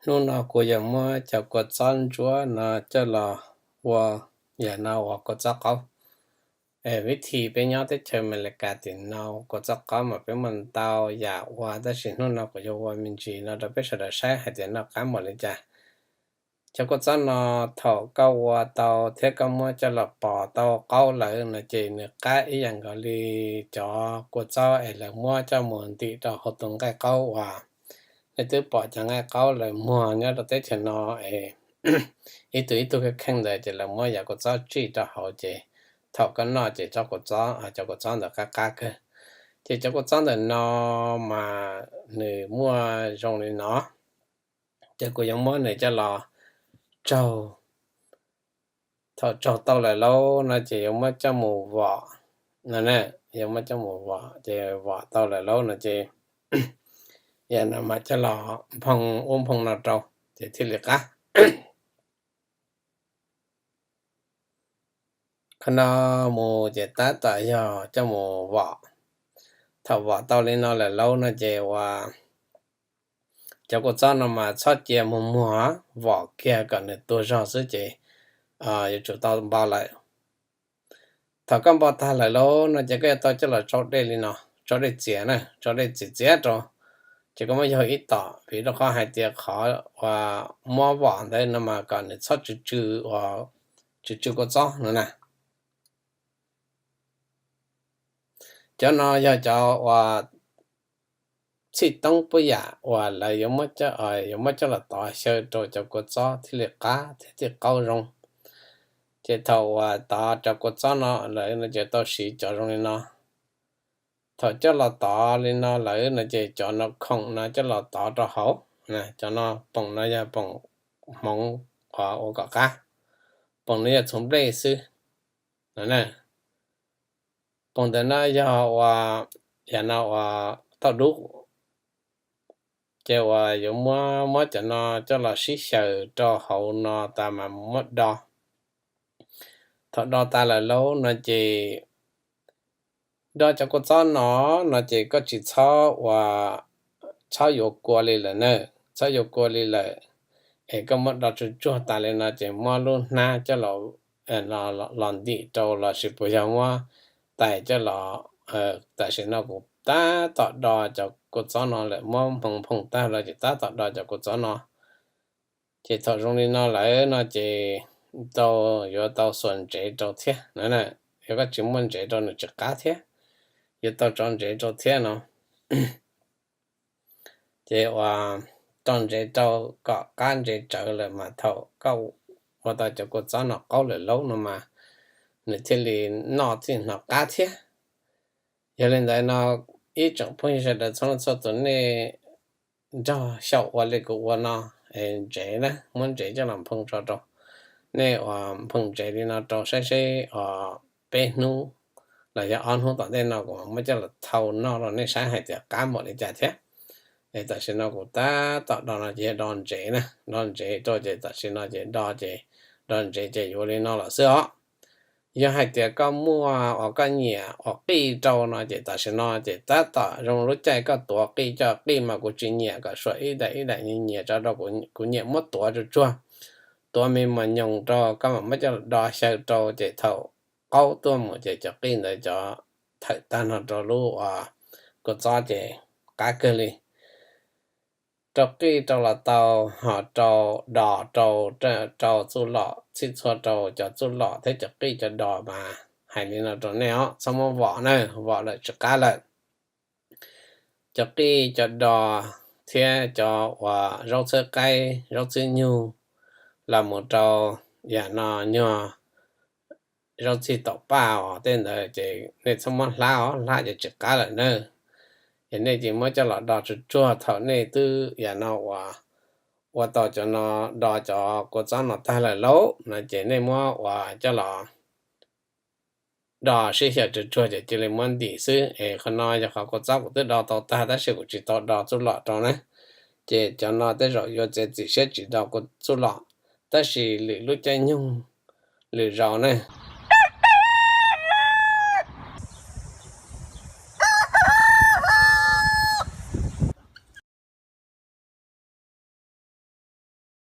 Hnub no kuv yuav muab cov kua txob ntsuab no coj los ua, yam no ua kua txob qaub. Vib thib peb nyob teb chaws Amelikas tim no kua txob qaub mas peb muaj ntau yam ua, tab sis hnub no kuv yuav ua me ntsis no rau peb sawv daws saib hais tias noj qab npaum li cas. Cov kua txob no thaum koj ua tau thiab koj muab coj los pos tau qaub lawm no ces nws qab ib yam nkaus li cov kua txob es lawv muab coj mus ntim rau hauv tus nqaij qaub uas nej twb pom cov nqaij qaub lawv muag nyob rau teb chaws no es ib tug ib tug kheej kheej ntawd ces lawv muab yav kua txob tsij rau hauv ces thaum koj noj ces tsob kua txob, cov kua txob ntawd qab qab kawg. Ces cov kua txob ntawm no mas nws muaj zoo li no, ces kuv yuav muab nws coj los tsaug. Thaum tsaug tau lawm lauj no ces yuav muab coj mus vom no, yuav muab coj mus vom, ces vom tau lawm lauj no ces yam no mas coj los nphoo ub nphoo no rau ces thiaj li qab. Qhov no mus ces tab tom yog coj mus vom. Thaum vom tau li no lawm lauj no ces uas cov kua txob no mas txhob cia muag muag, vom kiag kom nws tuag zog xwb ces yuav tsum tau npo lawm. Thaum koj npo tag lawm lauj no ces koj yuav tau coj los tsau dej li no, tsau dej txias na, tsau dej txias txias rau. Ces koj muab yaug ib tom, vim rau qhov hais tias qhov uas muab vom ntawd no mas kom nws txhob tsw tsw, tsw tsw kua txob no na. Cov no yog cov uas txhij toob puab yam uas lawv yuav muab coj los tov xyaw rau cov kua txob thiaj li qab thiab thiaj qaub zoo. Ces thaum uas tov cov kua txob no lawm no ces tau siv cov zoo li no. Thaum coj los tov li no lawm no ces cov no khoom no coj los tov rau hauv. Cov no poom no yog poom hmoov uas ua kom qab, poom no yog txhuv nplej xwb. Poom ntawm no yog uas yam no uas tauj dub, ces uas yuav muab muab cov no coj los sib xyaw rau hauv no tas mas muab do. Thaum do tas lawm lauj no ces do cov kua txob no, no ces koj tsis txhob uas txhob yuav kua li lawm na, txhob yuav kua li lawm. Es koj muab do tsuag tsuag tas li no ces muab lub hnab coj los ntim rau lossis puas yog muab tais coj los. Tam sim no kuv tab tom do cov kua txob no lawm, muab nphoo nphoo tag lawm ces tab tom do cov kua txob no. Ces thaum zoo li no lawm no ces tau, yuav tau xuas ntsev rau thiab no. Yog koj tsis muaj ntsev rau nws tsis qab thiab, yuav tau tso ntsev rau thiab no. Ces uas tso ntsev rau kom qab ntsev tsawv lawm mas thaum koj ua tau cov kua txob no qaub lawm lauj no mas nws thiaj li noj txij hnov qab thiab. Yog li ntawd no ib tsoom phooj ywg sawv daws txhua leej txhua tus nej nrog xyaum ua li kuv ua no, ntsev na, muab ntsev coj los nphoo tso rau. Nej uas nphoo ntsev li no rau saib seb peb hnub los yog ob hnub tom ntej no kuv muab coj los thau noj rau nej saib hais tias qab npaum li cas thiab. Es tam sim no kuv tab tom do no ces yog do ntsev na, do ntsev rau ces tam sim no ces do ces do ntsev ces yuav li no los xwb os. Yog hais tias koj muaj uas koj nyiam uas qij rau no ces tam sim no ces tab tom zoo lub caij koj tuav qij coj qij mas kuv tsis nyiam kom suam ib daim ib daim nyias nyias tso rau, kuv nyiam muab tuav tsuag tsuag, tuav me mos nyoos rau koj mam muab coj los do xyaw rau ces thaum qaub tuaj mus ces cov qij ntawd cov thawm tag no rau lub uas kua txob ces qab kawg li. Rau qij rau los tau, ho rau dos rau, rau txuj lom txhij txhua rau cov txuj lom thiab cov qij cov dos mas hais li no rau nej os, txhob muab vom na, vom lawm tsis qab lawm. Cov qij cov dos thiab cov uas zaub txhawb qaib zaub txhwb nyug los mus rau yam no nyuag zaub txhij taum paj os tej ntawd ces nej txhob muab hlab os, hlab ces tsis qab lawm na. Ces nej ces muab coj los do tsuag tsuag thaum nej twb yam no uas ua tau cov no, do cov kua txob no tag lawm lauj no ces nej muab uas coj los do sib xyaw tsuag tsuag ces cia li muab ntim xwb. Es qhov no yog qhov kua txob kuv twb do tau tag tab sis kuv tsis tau do txuj lom rau na. Ces cov no tej zaum yuav txiav txim siab tsis do txuj lom, tab sis lwm lub caij nyoog lwm zaus ne